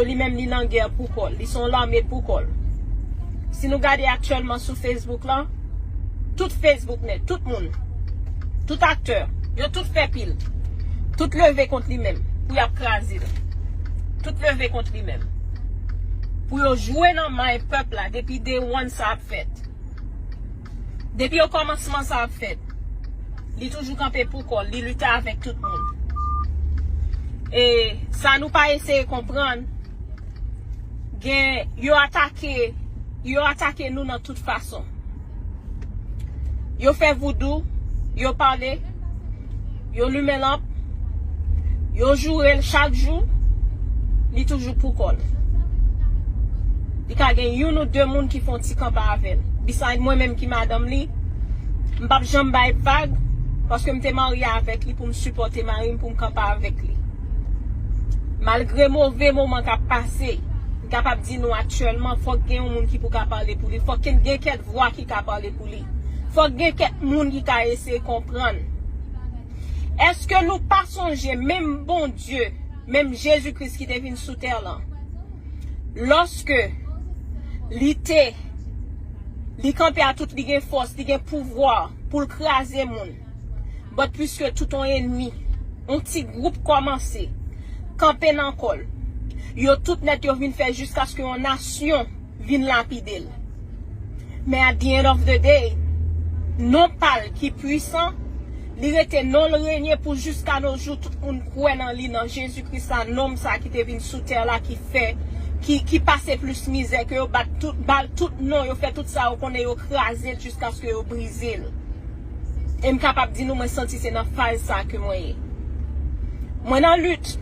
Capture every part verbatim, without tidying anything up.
Li menm, li nan gè pou kò l. Li se yon lame pou kò l. Si nou gade aktyèlman sou Facebook lan, tout Facebook nèt, tout moun, tout aktè, yo tout fè pil. Tout leve kont li menm pou y ap kraze l. Tout leve kont li menm. Pou yo jwe nan may pèp la depi day one sa ap fèt. Depi okòmansman sa ap fèt, li toujou kanpe pou kò l, li lite avèk tout moun. E sa nou pa eseye konprann, gen, yo atake, yo atake nou nan tout fason. Yo fè voudou, yo pale, yo limen lanp, yo joure l chak jou, li toujou pou kò l. Li ka gen youn ou de moun ki fè yon ti kanpe avè l. Beside mwen menm ki madanm li, m p ap janm bay vag, paske m te marye avèk li pou m sipòte mari m, pou m kanpe avèk li. Malgre move moman k ap pase, m kapab di nou aktyèlman, fòk gen yon moun ki pou ka pale pou li. Fòk gen, gen kèk vwa ki ka pale pou li. Fòk gen kèk moun ki ka eseye konprann. Èske nou pa sonje menm Bondye, menm Jezi Kris ki te vin sou tè lan, lòske li te, li kanpe a tout, li gen fòs, li gen pouvwa pou l kraze moun. But piske tout yon ènmi, yon ti gwoup kòmanse kanpe nan kò l, yo tout nèt yo vin fè jiskaske yon nasyon vin lapide l. Men at the end of the day, non pa l ki pwisan, li rete, non l renye pou jiska no jou, tout moun kwè nan li, nan Jezi Kris la, nonm sa ki te vin sou tè la, ki fè, ki, ki pase plis mizè ke yo, bat tout, ba l tout non, yo fè tout sa yo konnen, yo kraze l jiskaske yo brize l. E m kapab di nou, mwen santi se nan faz sa ke mwen ye. Mwen nan lit.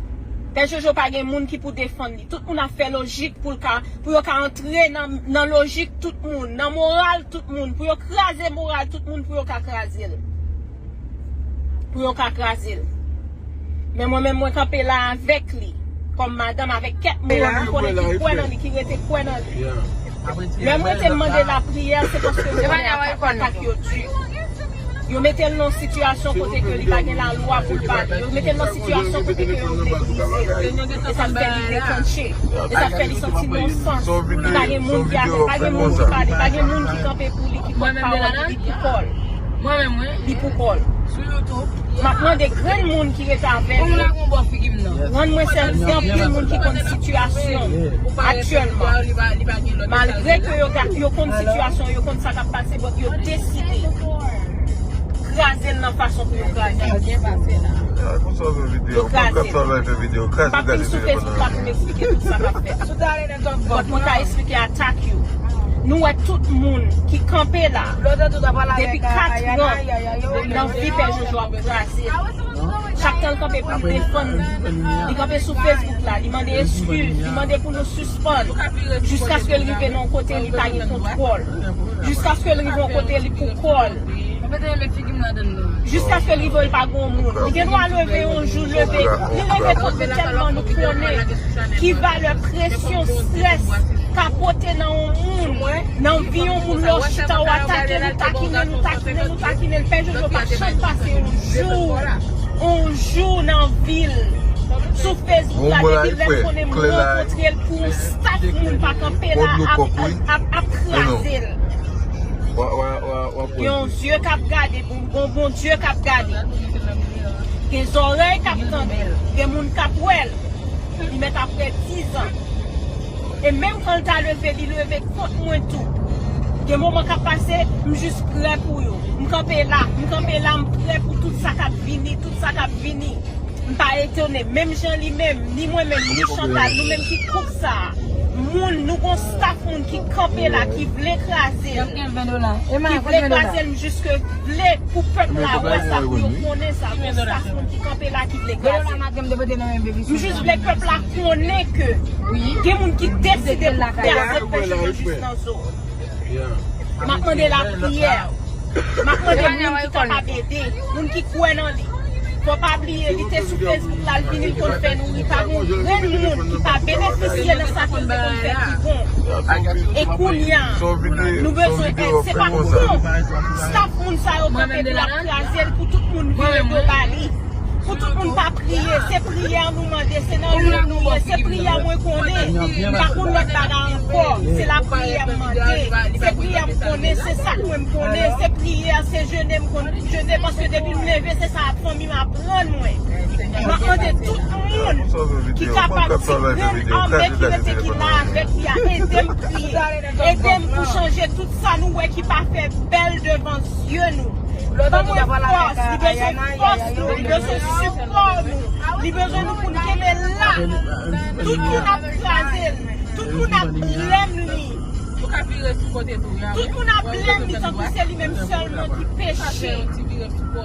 Pè Jojo pa gen moun ki pou defann li. Tout moun ap fè lojik pou l ka, pou yo ka antre nan, nan lojik tout moun, nan moral tout moun, pou yo kraze moral tout moun, pou yo ka kraze l. Pou yo ka kraze l. Men mwen menm, mwen kanpe la avèk li, kòm madanm, avèk kèk moun mwen konnen ki kwè nan li, ki rete kwè nan li. Lè m rete m mande lapriyè, se paske m konnen atak, atak yo di. Yo mete l nan yon sitiyasyon kote ke li pa gen lalwa pou l pale. Yo mete l nan sitiyasyon kote ke yo vle brize l. E sa k fè li deklanche. E sa k fè li santi non sans. Li pa gen moun ki avè l, pa gen moun ki pale, pa gen moun ki kanpe pou li, ki pòt pawòl li, li pou kò l. Li pou kò l. M ap mande grenn moun ki rete avè l yo, rann mwen sèvis, gen anpil moun ki konn sitiyasyon aktyèlman. Malgre ke yo, yo konn sitiyasyon, yo konn sa k ap pase, but yo deside kraze l nan fason pou yo kraze l. Yo kraze l. M p ap vin sou Facebook la pou m eksplike tout sa k ap fèt. But mwen ka eksplike atak yo. Nou wè tout moun ki kanpe la depi katran nan vi Pè Jojo ap kraze. Chak tan l kanpe pou l defann li, li kanpe sou Facebook la, li mande eskiz, li mande pou nou sispann, jiskaske l rive nan yon kote li pa gen kontwòl, jiskaske l rive yon kote li pou kò l, jiskaske l rive l pa gen yon moun. Li gen dwa leve yon jou, leve, li leve kont nou tèlman nou konnen ki valè presyon, strès ka pote nan yon moun, nan vi yon moun, lè w chita w atake l, ou takine l, ou takine l, ou takine l. Pè Jojo pa janm pase yon jou, yon jou nan vi l sou Facebook la, depi lè m konnen m rankontre l pou yon staf moun pa kanpe la ap, ap, ap, ap kraze l. Gen yon zye k ap gade, bon, bon, Bondye k ap gade. Gen zòrèy k ap tande, gen moun k ap wè l. Li mèt ap fè dizan. E menm kan l ta leve, li leve kont mwen tou. Gen moman k ap pase, m jis prè pou yo. M kanpe la, m kanpe la, m prè pou tout sa k ap vini, tout sa k ap vini. M pa etone, menm jan li menm, ni mwen menm, ni Chantal, nou menm ki koup sa a. Moun, nou gon staf moun ki kanpe la, ki vle kraze l, ki vle kraze l, m jis ke vle pou pèp la wè sa, pou yo konnen sa, gon staf moun ki kanpe la, ki vle kraze l. M jis vle pèp la konnen ke gen moun ki deside pou kraze Pè Jojo jis nan zo. M ap mande lapriyè. M ap mande moun ki kapab ede, moun ki kwè nan li. Fò pa bliye, li te sou Facebook la, l vini, l konn fè nou ri. Pa gen yon grenn moun ki pa benefisye nan sa ke l te konn fè ki bon. E kounye a, nou bezwen èd. Se pa pou kont staf moun sa yo kanpe pou ap kraze l, pou tout moun vire do ba li. Pou tout moun pa priye, se priyè nou mande, se nan lye nou ye, se priyè mwen konnen. M pa konn lòt bagay ankò, se lapriyè m mande, se priyè m konnen, se sa k mwen m konnen, se priyè, se jene m konn jene, paske depi m leve, se sa fanmi m aprann mwen. M ap mande tout moun ki kapab, ti grenn ame ki rete ki la avèk li a, ede m priye, ede m pou chanje tout sa nou wè ki pa fè bèl devan zye nou. Ban mwen fòs, li bezwen fòs nou, li bezwen sipò nou, li bezwen nou pou n kenbe la. Tout moun ap kraze l, tout moun ap blèm li. Tout moun ap blèm li tankou se li menm sèlman ki peche.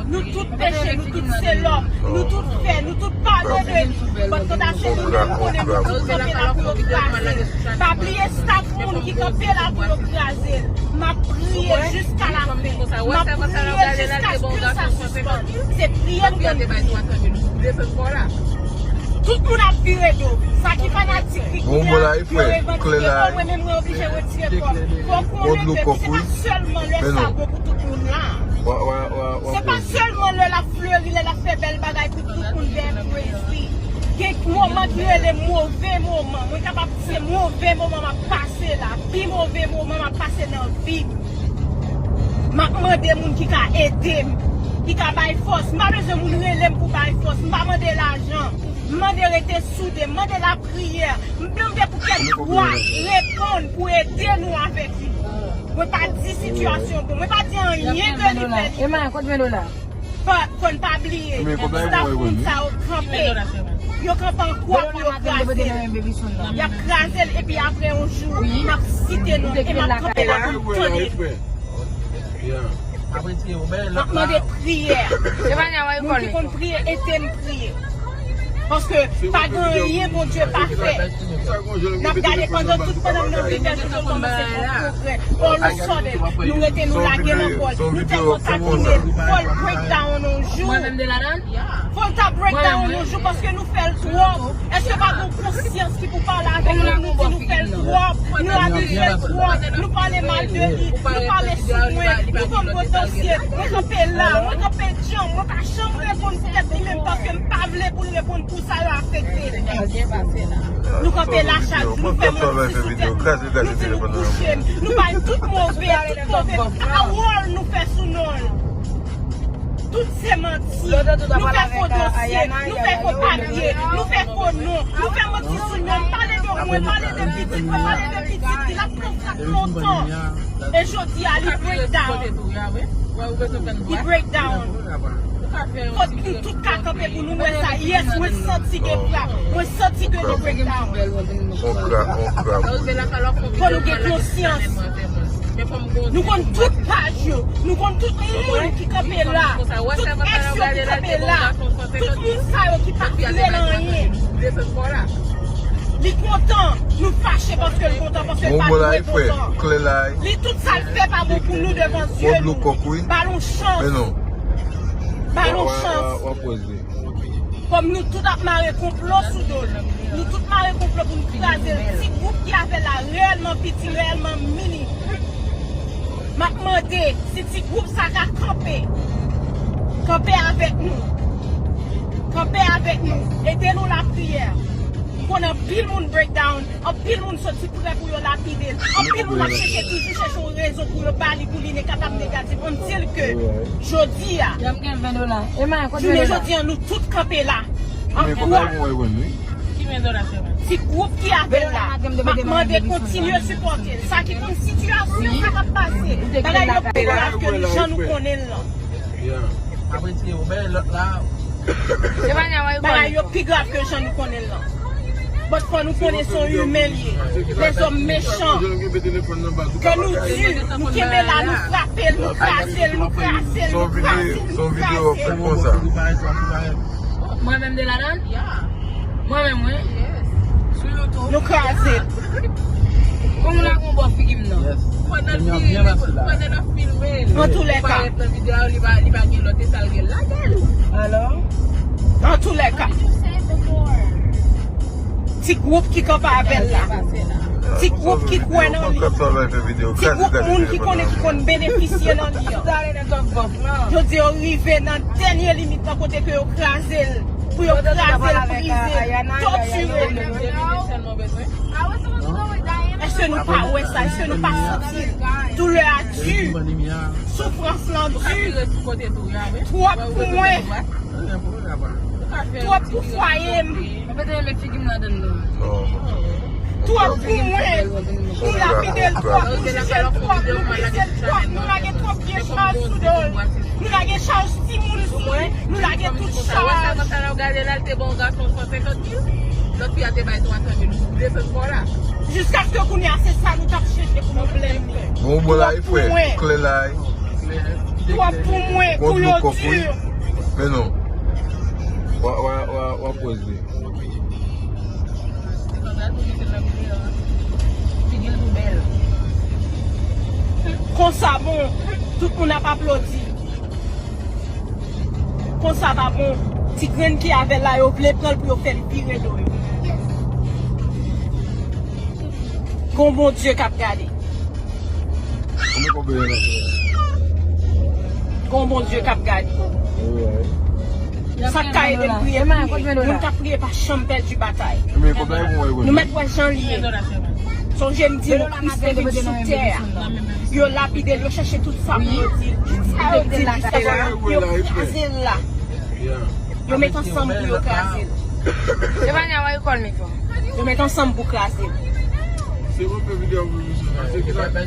Nou tout peche, nou tout se lòm, nou tout fè, nou tout padone li. But kanta se li menm konnen nou tout kanpe la pou yo kraze. Pa bliye staff moun ki kanpe la pou yo kraze l. M ap priye jiska la fen. M ap priye jiskaske sa sispann. Se priye m konn priye. Tout moun ap vire do. Sa ki fanatik li kounye a, yo revandike kò, mwen menm mwen oblije retire kò m. Fòk ou leve, se pa sèlman lè sa bon pou tout moun la. Se pa sèlman lè l ap fleri, lè l ap fè bèl bagay pou tout moun vin praise li. Gen moman ki rele move moman. Mwen kapab di se move moman m ap pase la. Pi move moman m ap pase nan vi m. M ap mande moun ki ka ede m, ki ka bay fòs. M pa bezwen moun rele m pou bay fòs. M pa mande lajan. M mande rete soude. M mande lapriyè. M mande pou kèk vwa reponn pou ede nou avèk li. Mwen pa di sitiyasyon bon. Mwen pa di anyen ke li fè li bon. But fò n pa bliye, staff moun sa yo kanpe. Yo kanpe an kwa pou yo kraze l. Y ap kraze l epi apre yon jou, m ap site non e m ap kanpe la pou m tande. M ap mande priyè. Moun ki konn priye, ede m priye. Paske pa gen anyen Bondye pa fè. N ap gade pandan tout pandan m nan vin fè tout tan kòmanse fè pwogrè. All of a sudden, nou rete nou lage nan kò l. Nou tèlman takine l, fò l break down yon jou. Fò l ta break down yon jou paske nou fè l twòp. Èske pa gen konsyans ki pou pale avèk nou, nou di nou fè l twòp, nou abitye l twòp, nou pale mal de li, nou pale sou mwen, nou konn potansye, mwen kanpe la, mwen kanpe djanm, mwen pa janm reponn pou tèt li menm paske m pa vle pou l reponn pou sa yo afekte l. Nou kanpe la chak jou, nou fè manti sou tèt nou, nou di nou kouche, nou bay tout move, tout move pawòl nou fè sou non l. Tout se manti. Nou fè fo dosye, nou fè fo papye, nou fè fo non, nou fè manti sou non. Pale de mwen, pale de pitit mwen, pale de pitit li. L ap pran frap lontan. E jodi a, li break down. Li break down. Fòk nou tout ka kanpe pou nou wè sa. Yes, mwen santi gen frap. Mwen santi ke li break down. Fò nou gen konsyans. Nou konn tout paj yo. Nou konn tout moun ki kanpe la. Tout èks yo ki kanpe la. Tout moun sa yo ki pa vle l anyen. Li kontan, nou fache paske l kontan, paske l pa dwe kontan. Li tout sa l fè pa bon pou nou devan zye nou. Ba l yon chans. Ba l yon chans. Kòm nou tout ap mare konplo sou do l, nou tout mare konplo pou n kraze l. Ti gwoup ki avè l la reyèlman piti, reyèlman minim. M ap mande si ti gwoup sa ka kanpe. Kanpe avèk nou. Kanpe avèk nou. Ede nou lapriyè. M konnen anpil moun break down, anpil moun soti prè pou yo lapide l. Anpil moun ap chèche, toujou chèche yon rezon pou yo ba li, pou li ne kapab negatif. Ann di l ke jodi a, jounen jodi a, nou tout kanpe la. An kwa? Ti gwoup ki avè l la, m ap mande kontinye sipòte l. Sa ki konn sitiyasyon sa k ap pase, bagay yo pi grav ke jan nou konnen l lan. Bagay yo pi grav ke jan nou konnen l lan. But fò nou konnen se yon imen l ye. Lèzòm mechan. Kè nou di, nou kenbe la, nou frape l, nou kraze l, nou kraze l, nou kraze l, nou kraze l. Mwen menm de ladan l? Mwen menm, wi. Nou kraze l. Kòm ou la gon bò figi m nan. Pandan l filme l. An tou lè ka. Li pa, li pa gen lòt, e sa l gen, lage l. Alò? An tou lè ka. Ti gwoup ki kanpe avè l la. Ti gwoup ki kwè nan li. Ti gwoup moun ki konnen ki konn benefisye nan li an. Jodi yo rive nan dènye limit nan kote ke yo kraze l. Pou yo kraze l, brize l, tòtire l. Èske nou pa wè sa? Èske nou pa santi l? Doulè a di, soufrans lan di. Twòp pou mwen. Twòp pou fwaye m. Mwen pa te renmen figi m ladan l non. Twòp pou mwen. Nou lapide l twòp, nou jije l twòp, nou brize l twòp, nou lage twòp vye chaj sou do l. Nou lage chaj timoun sou li, nou lage tout chaj. Jiskaske kounye a se sa nou t ap chèche pou nou plenn li. Bon, bon la, e frè, klè la, e. Twòp pou mwen, kou yo di. Men non. Wa, wa, wa, wa poze. Konsa bon, tout moun ap aplodi. Konsa pa bon, ti grenn ki avè l la, yo vle pran l pou yo fè l vire do yo. Gon Bondye k ap gade. Gon Bondye k ap gade. Sa k ka ede m priye, priye. Moun k ap priye pa janm pèdi batay. Nou mèt wè jan l ye. Sonje m di nou, Kris te vin sou tè a. Yo lapide l, yo chèche tout sa pou yo di l. Tout sa yo di l, jiskaske yo kraze l la. Yo met ansanm pou yo kraze l. Yo met ansanm pou kraze l.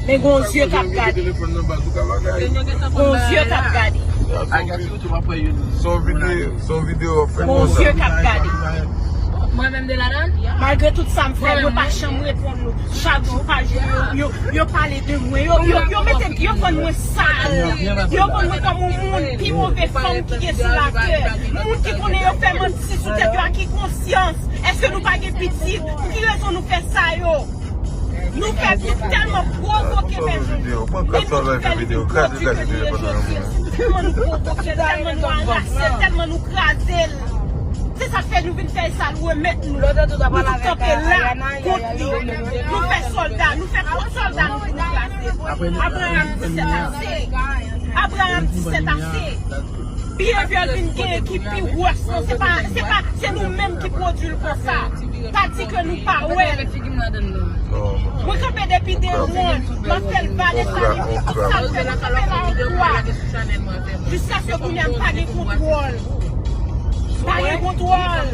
Men gon zye k ap gade. Gon zye k ap gade. Gon zye k ap gade. Malgre tout sa m fè, yo pa janm reponn nou. Chak jou pa jou, yo, yo, yo pale de mwen. Yo, yo, yo mete, yo vann mwen sal. Yo vann mwen kòm yon moun pi move fanm ki gen sou latè. Moun ki konnen yo fè manti sou tèt yo, a ki konsyans? Èske nou pa gen pitit? Pou ki rezon nou fè sa yo? Nou fè, nou tèlman pwovoke pèsonn. E nou ki fè li vin pwodui ke nou ye jodi a. Tèlman nou pwovoke l, tèlman nou arase l, tèlman nou kraze l. Se sa k fè nou vin fè sa l remèt nou. Nou tout kanpe la kont li. Nou fè sòlda, nou fè tout sòlda nou pou nou kraze. Abraham di sèt ase. Abraham di sèt ase. Behavior vin gen ki pi wòs lan, se pa, se pa, se nou menm ki pwodui l konsa. Pa di ke nou pa wè l. Mwen kanpe depi day one, m ap fè l vale sa li, sa l fè, m kanpe la ankò. Jiskaske kounye a m pa gen kontwòl. Pa gen kontwòl.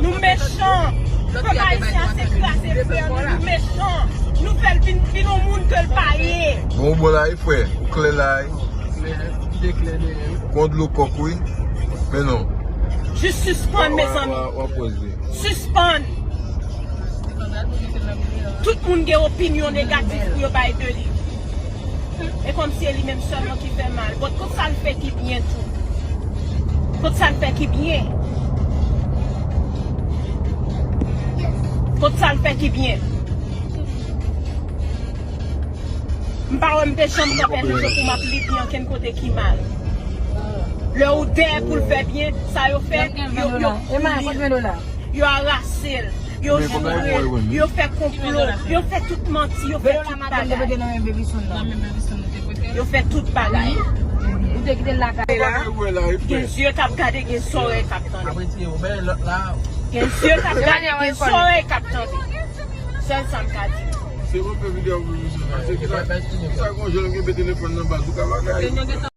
Nou mechan. Pèp ayisyen an se kraze frè nou. Nou mechan. Nou fè l vin, vin yon moun ke l pa ye. Bon, bon la, e frè. Ou klè la, e. Ou gon dlo kòk, wi. Men non. Jis sispann, mezanmi. W ap poze. Sispann. Tout moun gen opinyon negatif pou yo bay de li. E kòmsi e li menm sèlman ki fè mal. But kot sa l fè ki byen tou? Kot sa l fè ki byen? Kot sa l fè ki byen? M pa wè m te janm pran pèmisyon pou m ap li byen ankenn kote ki mal. Lè ou dèyè pou l fè byen, sa yo fè, yo, yo, yo arase l, yo joure l, yo fè konplo, yo fè tout manti, yo fè tout bagay. Yo fè tout bagay. Gen zye k ap gade, gen zòrèy k ap tande. Gen zye k ap gade, gen zòrèy k ap tande. Sèl sa m ka di. Se mwen fè videyo pou misye. Paske kisa, kisa gon jèn ki mete telefòn nan baz ou ka bagay.